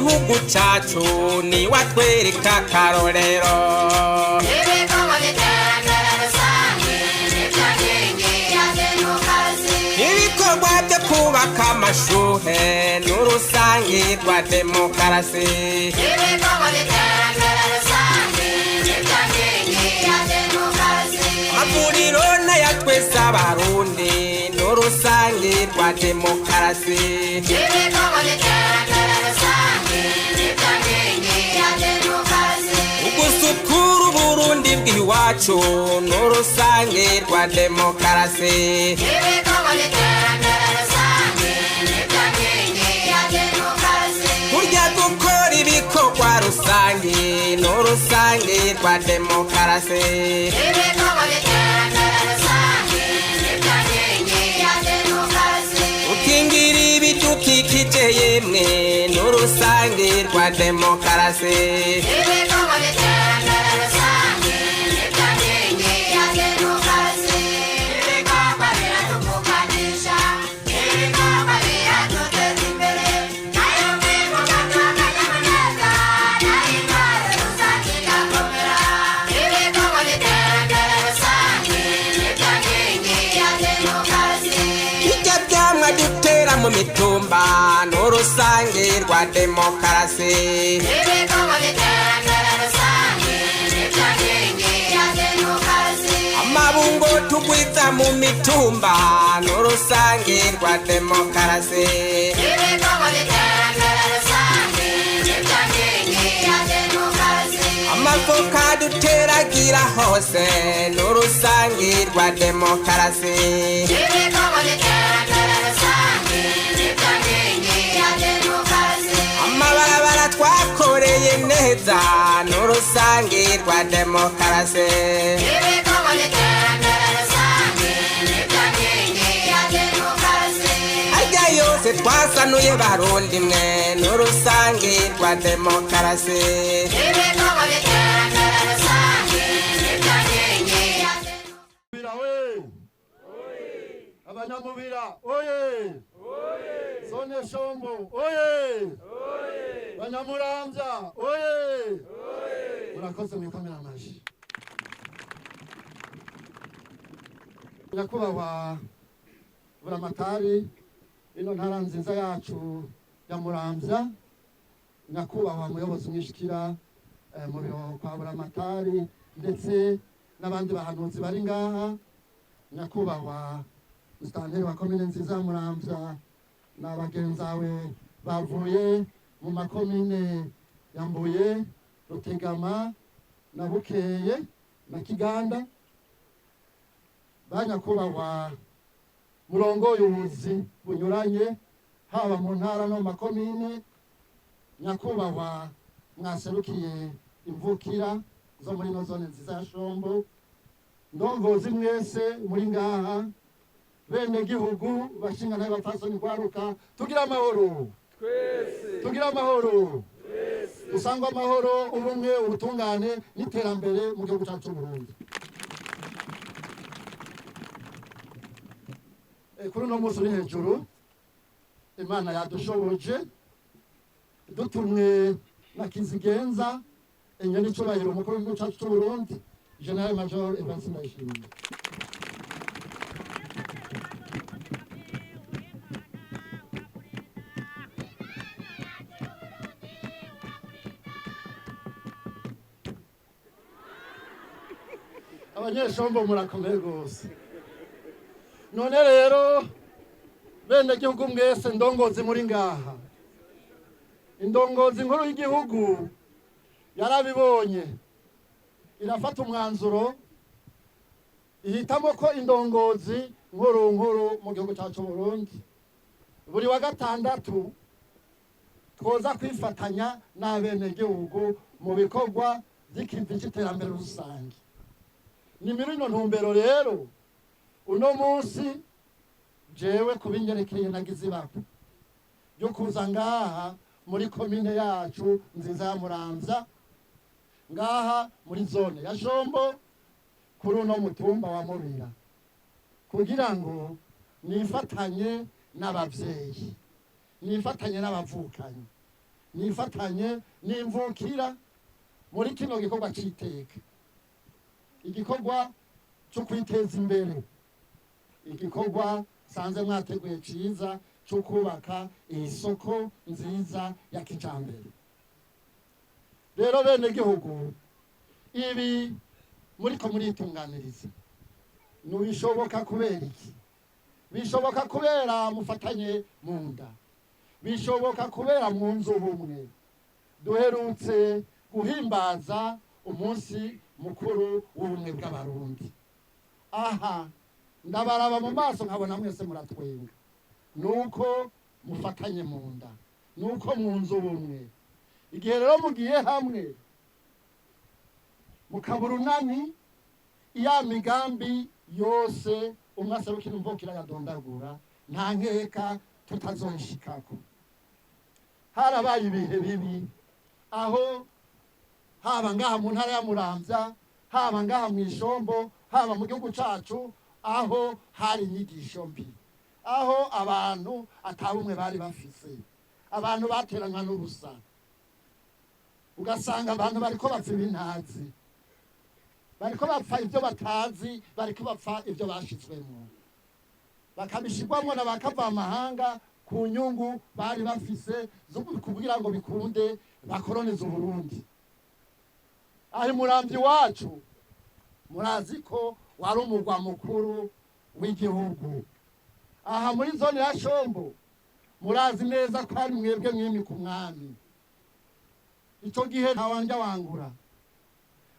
w'igihugu cacu ni watwereka akarorero. Ibikorwa by'iterambere rusange nibyo nkingi ya demokarasi. Ibikorwa byo kubaka amashure n'urusangi rwa demokarasi. Ibikorwa by'iterambere rusange nibyo nkingi ya demokarasi. Amavuriro n'aya twese abarundi n'urusangi rwa demokarasi. Ibikorwa by'iterambere rusange nibyo nkingi ya demokarasi. Ugusukura Uburundi bw'iwacu n'urusangi rwa demokarasi. Ibikorwa by'iterambere rusange nibyo nkingi ya demokarasi. Kurya gukora ibikorwa rusangi n'urusangi rwa demokarasi. Ibikorwa by'iterambere rusange nibyo nkingi ya demokarasi. Ukingira ibidukikije yemwe n'urusangi rwa demokarasi. Ibikorwa by'iterambere rusange nibyo nkingi ya demokarasi. Ibikorwa biradukukanisha, ibikorwa biraduteza imbere, nayo mwibuka akanyamuneza, nayo intwaro rusange igakomera. Ibikorwa by'iterambere rusange nibyo nkingi ya demokarasi. Bijya byamwa dutera mu mitumba n'urusangi rwa demokarasi. Ibikorwa by'iterambere rusange nibyo nkingi ya demokarasi. Amabungo tugwiza mu mitumba n'urusangi rwa demokarasi. Ibikorwa by'iterambere rusange nibyo nkingi ya demokarasi. Amavoka duteragira hose n'urusangi rwa demokarasi. Ibikorwa by'iterambere rusange nibyo nkingi ya demokarasi. Amabarabara twakoreye neza n'urusangi rwa demokarasi. Ibikorwa by'iterambere rusange nibyo nkingi ya demokarasi. Arya yose twasanuye barundi mwe n'urusangi rwa demokarasi. Ibikorwa by'iterambere rusange nibyo nkingi ya demokarasi. Mubira we! Abanyamubira oye! Zone Shombo oye! Banyamuramvya oye! Murakoze, mwikomera amashi. Nyakubahwa Buramatari ino ntara nziza yacu ya Muramvya, nyakubahwa muyobozi mwishikira mu biro kwa Buramatari ndetse n'abandi bahanuzi bari ngaha, nyakubahwa musitanteri wa komine nziza ya Muramvya na bagenzawe bavuye mu makomine ya Mbuye, Rutegama na Bukeye na Kiganda, ba nyakubahwa murongoye ubuzi bunyuranye haba mu ntara no mu makomine, nyakubahwa mwaserukiye imvukira zo muri ino zone nziza ya Shombo, ndongozi mwese muri ngaha, bene gihugu bashinga nayo bapfasoni rwaruka, tugira amahoro, tugira amahoro, dusangwe amahoro, ubumwe, ubutungane n'iterambere mu gihugu cyacu cy'u Burundi. Kuri uno munsi uri hejuru Imana yadushoboje dutumwe na Kizigenza inyoni icubahiro umukuru w'igihugu cyacu cy'u Burundi, General Major Evariste Ndayishimiye. Abanyeshombo murakomeye rwose. None rero bene gihugu mwese, ndongozi muri ngaha, indongozi nkuru y'igihugu yarabibonye irafata umwanzuro ihitamo ko indongozi nkuru nkuru mu gihugu cyacu Burundi buri wa gatandatu twoza kwifatanya n'abenegihugu mu bikorwa by'ikivi cy'iterambere rusange. Ni muri ino ntumbero rero uno munsi jewe kubinyerekeye nagize ibakwe ryo kuza ngaha muri komine yacu nziza ya Muramvya, ngaha muri zone ya Shombo, kuri uno mutumba wa Mubira, kugira ngo nifatanye n'abavyeyi, nifatanye n'abavukanyi. Nifatanye n'imvukira muri kino gikorwa c'iteka, igikorwa cyo kwiteza imbere, igikorwa sanze mwateguye ciza cyo kubaka iyi soko nziza ya kijambere. Rero bene gihugu, ibi muriko muritunganiriza nubishoboka kubera iki? Bishoboka kubera mufatanye mu nda, bishoboka kubera mwunze ubumwe. Duherutse guhimbaza umunsi mukuru w'ubumwe bw'Abarundi. Aha ndabaraba mu maso nkabona mwese muratwenga, nuko mufatanye mu nda, nuko mwunze ubumwe. Igihe rero mugiye hamwe mukabura unani, ya migambi yose umwe aserukira imvukira yadondagura, nta nkeka tutazoyishikako. Harabaye ibihe bibi aho haba ngaha mu ntara ya Muramvya, haba ngaha mu Ishombo, haba mu gihugu cacu, aho hari inyigisho mbi, aho abantu atabumwe bari bafise, abantu bateranywa n'ubusa, ugasanga abantu bariko bapfa ibintazi, bariko bapfa ibyo batazi, bariko bapfa ibyo bashizwemwo, bakabishirwamwo na bakava amahanga ku nyungu bari bafise zo kugira ngo bikunde bakoronize Uburundi. Aho Muramvya iwacu murazi ko wari umugwa mukuru w'igihugu. Aha muri zone ya Shombo murazi neza ko ari mwebwe mwimika umwami. Ico gihe ntawanja wangura,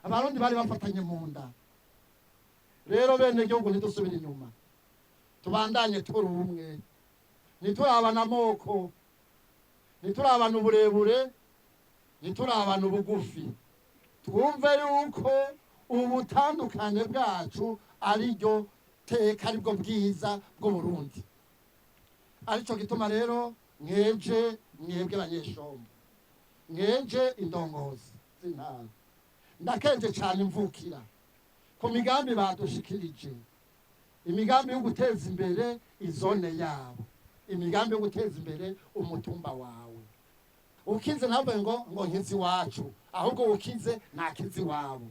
Abarundi bari bafatanye mu nda. Rero bene gihugu, ntidusubire inyuma, tubandanye turi umwe, ntiturabana amoko, ntiturabana uburebure, ntiturabana ubugufi. Twumve yuko ubutandukane bwacu ari ryo teka, aribwo bwiza bw'Uburundi. Arico gituma rero mweje, mwebwe Banyeshombo, mweje indongozi z'intara, ndakenje cyane imvukira ku migambi badushikirije, imigambi yo guteza imbere izone yabo, imigambi yo guteza imbere umutumba wawe. Ukize ntabwo ngo nkizi iwacu, ahubwo ukize ntakizi iwabo,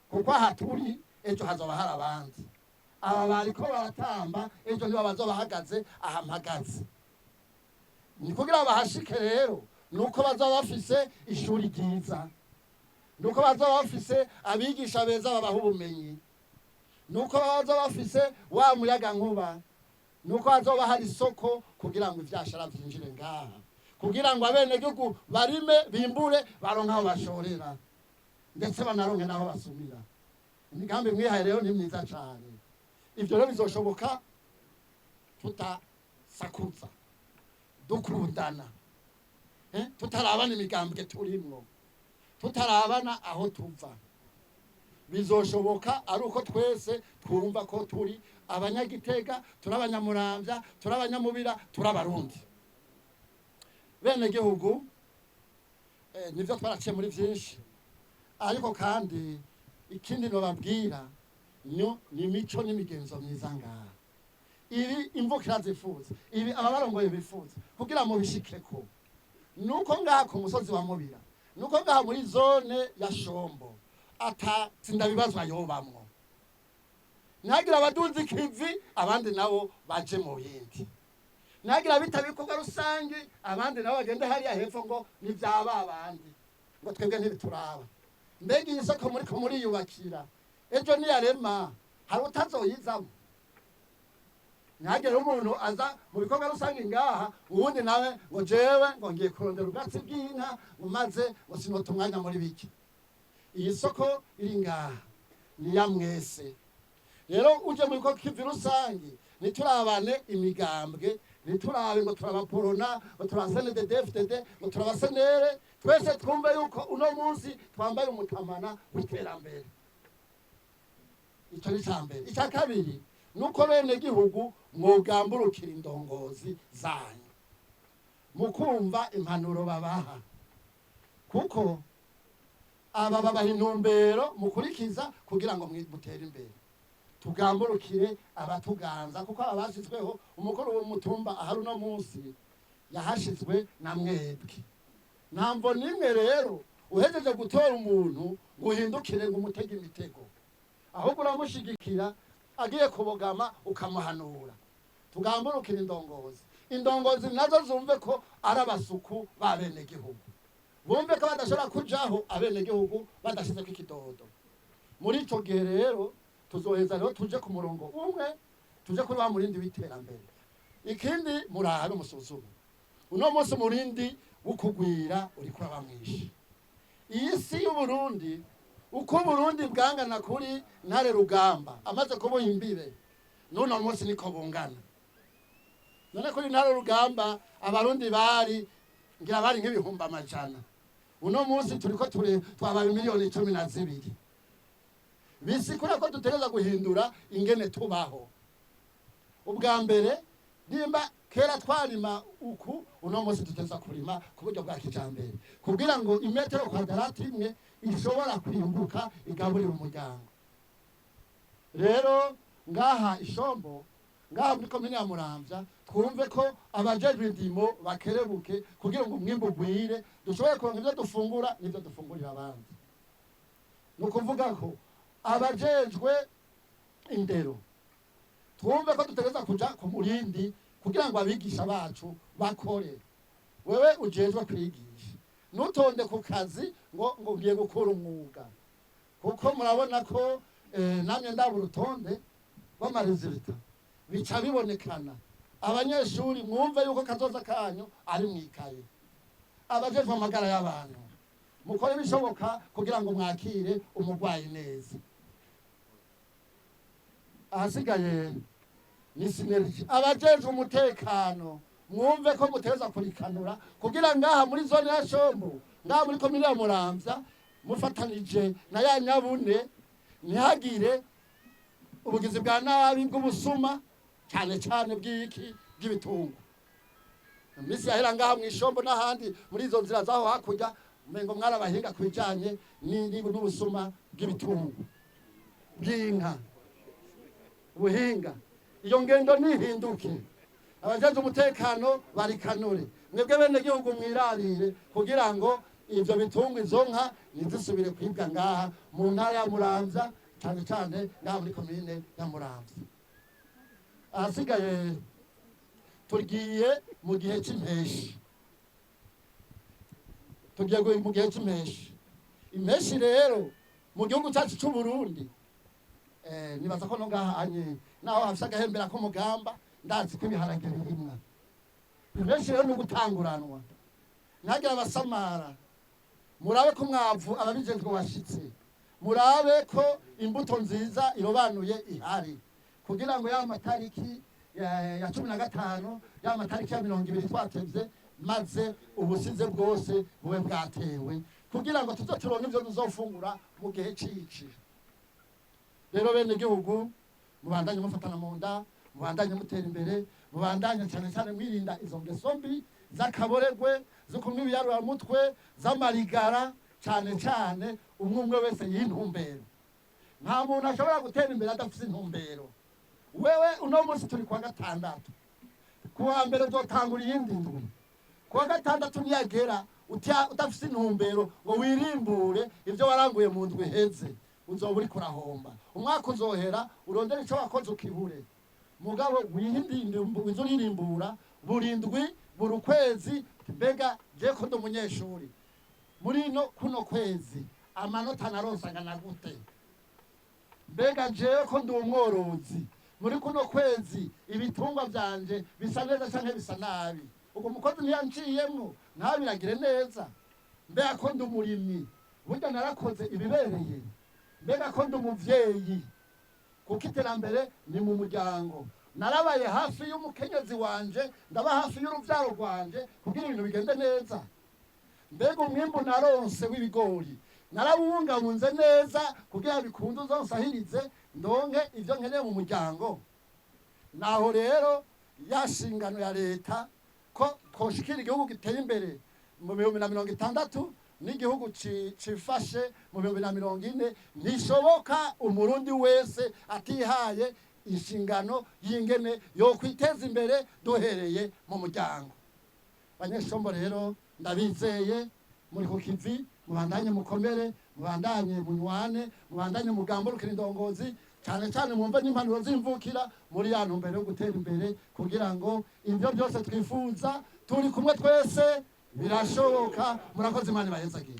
kuko aha turi ejo hazoba hari abandi. Aba bariko baratamba ejo nibo bazoba bahagaze aha mpagaze. Ni kugira bahashike rero nuko bazoba bafise ishuri ryiza, nuko bazoba bafise abigisha beza babaha ubumenyi, nuko bazoba bafise wa muyaga nkuba, nuko hazoba hari isoko kugira ngo ivyashara vyinjire ngaha, kugira ngo abenegihugu barime, bimbure, baronke aho bashorera, ndetse banaronke n'aho basumira. Imigambi mwihaye rero ni myiza cane. Ivyo rero bizoshoboka tutasakuza, dukundana, tutarabana imigambwe turimwo, tutarabana aho tuva. Bizoshoboka ari uko twese twumva ko turi Abanyagitega, turi Abanyamuramvya, turi Abanyamubira, turi Abarundi. Bene gihugu, nivyo twaraciye muri vyinshi, ariko kandi ikindi nobabwira ni imico n'imigenzo myiza ngaha. Ibi imvukira zifuza, ibi ababarongoye bifuza kugira mubishikeko, nuko ngaha ku musozi wa Mubira, nuko ngaha muri zone ya Shombo ata sindabibazwa yobamwo. Ntihagire abaduza ikivi, abandi nabo baje mu bindi. Ntihagire abitaba ibikorwa rusange, abandi nabo bagende hariya hepfo ngo nivyaba abandi, ngo twebwe ntibituraba. Mbega iyi soko muriko muriyubakira, ejo niyarema hari utazoyizamo? Ntihagire umuntu aza mu bikorwa rusange ngaha, uwundi nawe ngo jewe ngo ngiye kurondera ubwatsi bw'inka, ngo maze ngo sinota umwanya muri biki. Iyi soko iri ngaha ni ya mwese. Rero uje mu bikorwa kivi rusange, ntiturabane imigambwe, ntiturabe ngo turabaporona, ngo turabasenededfdd, ngo turabasenere. Twese twumve yuko uno munsi twambaye umutamana w'iterambere. Ico ni ica mbere. Ica kabiri nuko bene gihugu mwogamburukira indongozi zanyu, mukumva impanuro babaha, kuko aba babaha intumbero mukurikiza kugira ngo mutere imbere. Tugamburukire abatuganza, kuko aba bashyizweho. Umukuru w'umutumba ahari uno munsi yahashizwe na mwebwe. Nta mvo n'imwe rero uhejeje gutora umuntu ngo uhindukire ngo umutege imitego, ahubwo uramushigikira, agiye kubogama ukamuhanura. Tugamburukire indongozi, indongozi nazo zumve ko ari abasuku b'abenegihugu, bumve ko badashobora kujaho abenegihugu badashizeko ikidodo. Muri ico gihe rero tuzoheza rero tuje ku murongo umwe, tuje kuri wa murindi w'iterambere. Ikindi, murabe musuzume uno munsi umurindi wo kugwira uriko uraba mwinshi. Iyi si y'Uburundi, uko Uburundi bwangana kuri Ntare Rugamba amaze kuboha imbibe, n'uno munsi niko bungana. None kuri Ntare Rugamba Abarundi bari ngira bari nk'ibihumbi 100, uno munsi turiko turi twabaye miliyoni 12. Bisigura ko dutegereza guhindura ingene tubaho. Ubwa mbere, nimba kera twarima uku, uno munsi dutegereza kurima ku buryo bwa kijambere, kugira ngo imetero kwadarati imwe ishobora kwimbuka igaburira umuryango. Rero ngaha Ishombo, ngaha muri komine ya Muramvya, twumve ko abajejwe indimo bakerebuke kugira ngo umwimbu ugwire, dushobore kuronka ivyo dufungura n'ivyo dufungurira abandi. Ni ukuvuga ko abajejwe indero twumve ko dutegereza kuja ku murindi kugira ngo abigisha bacu bakore. Wewe ujejwe kwigisha, ntutonde ku kazi ngo ngiye gukora umwuga, kuko murabona ko namye ndaba urutonde rw'ama résultats, bica bibonekana. Abanyeshuri mwumve yuko kazoza kanyu ari mwikaye. Abajejwe amagara y'abantu, mukore ibishoboka kugira ngo mwakire umurwayi neza. Ahasigaye ni synergie. Abajejwe umutekano, mwumve ko muteza kurikanura kugira ngaha muri zone ya Shombo, ngaha muri komine ya Muramvya, mufatanije na ya nyabune, ntihagire ubugizi bwa nabi bw'ubusuma, cyane cyane bw'iki bw'ibitungwa. Iminsi yahera ngaha mw'Ishombo n'ahandi muri izo nzira zaho hakurya, umengo mwarabahinga ku bijanye n'ubusuma bw'ibitungwa, bw'inka, ubuhinga. Iyo ngendo ntihinduke. Abajejwe umutekano barikanure, mwebwe bene gihugu mwirarire kugira ngo ivyo bitungwa, izo nka, ntizisubire kwibwa ngaha mu ntara ya Muramvya, cyane cyane ngaha muri komine ya Muramvya. Ahasigaye, tugiye mu gihe c'impeshi, tugiye mu gihe c'impeshi. Impeshi rero mu gihugu cyacu c'u Burundi, nibaza ko no ngaha anye naho hafise agahembera k'umugamba, ndazi ko ibiharage birimwa. Impeshi rero ni ugutanguranwa, ntihagire abasamara. Murabe ko umwavu ababijejwe washitse, murabe ko imbuto nziza irobanuye ihari, kugira ngo ya matariki ya 15, ya matariki ya 20 twatevye, maze ubusize bwose bube bwatewe, kugira ngo tuze turonke ivyo tuzofungura mu gihe cici. Rero bene igihugu, mubandanye mufatana mu nda, mubandanye mutera imbere, mubandanye cyane cyane mwirinda izo ngeso mbi z'akaborerwe, zo kunywa ibiyaruramutwe, z'amarigara. Cyane cyane umwe umwe wese yintumbero. Nta muntu ashobora gutera imbere adafite intumbero. Wewe uno munsi turi kuwa gatandatu, kuwa mbere uzotangura iyindi ndwi. Kuwa gatandatu niyagera udafise intumbero ngo wirimbure ibyo waranguye mu ndwi iheze, uzoba uriko urahomba. Umwaka uzohera urondera ico wakoze ukibure. Mugabo wize uririmbura buri ndwi, buri kwezi: mbega je ko ndi umunyeshuri, muri no kuno kwezi amanota naronse angana gute? Mbega jewe ko ndi umworozi, muri kuno kwezi ibitungwa vyanje bisa neza canke bisa nabi? Ubwo mukozi ntiyanciyemwo, ntabiragire neza. Mbega ko ndi umurimyi, burya narakoze ibibereye? Mbega ko ndi umuvyeyi, kuko iterambere ni mu muryango, narabaye hafi y'umukenyezi wanje, ndaba hafi y'uruvyaro rwanje kugira ibintu bigende neza? Mbega umwimbu naronse w'ibigori narawungabunze neza kugira bikunde uzonsahirize ndonke ivyo nkeneye mu muryango? Naho rero ya nshingano ya leta ko twoshikira igihugu giteye imbere mu 2060 n'igihugu cifashe mu 2040, ntishoboka Umurundi wese atihaye inshingano y'ingene yo kwiteza imbere, duhereye mu muryango. Banyeshombo rero, ndabizeye. Muri ku kivi, mubandanye mukomere, mubandanye munywane, mubandanye mugamburukira indongozi, cyane cyane mwumve n'impanuro z'imvukira muri ya ntumbero yo gutera imbere, kugira ngo ibyo byose twifuza turi kumwe twese birashoboka. Murakoze, Imana ibahezagiye.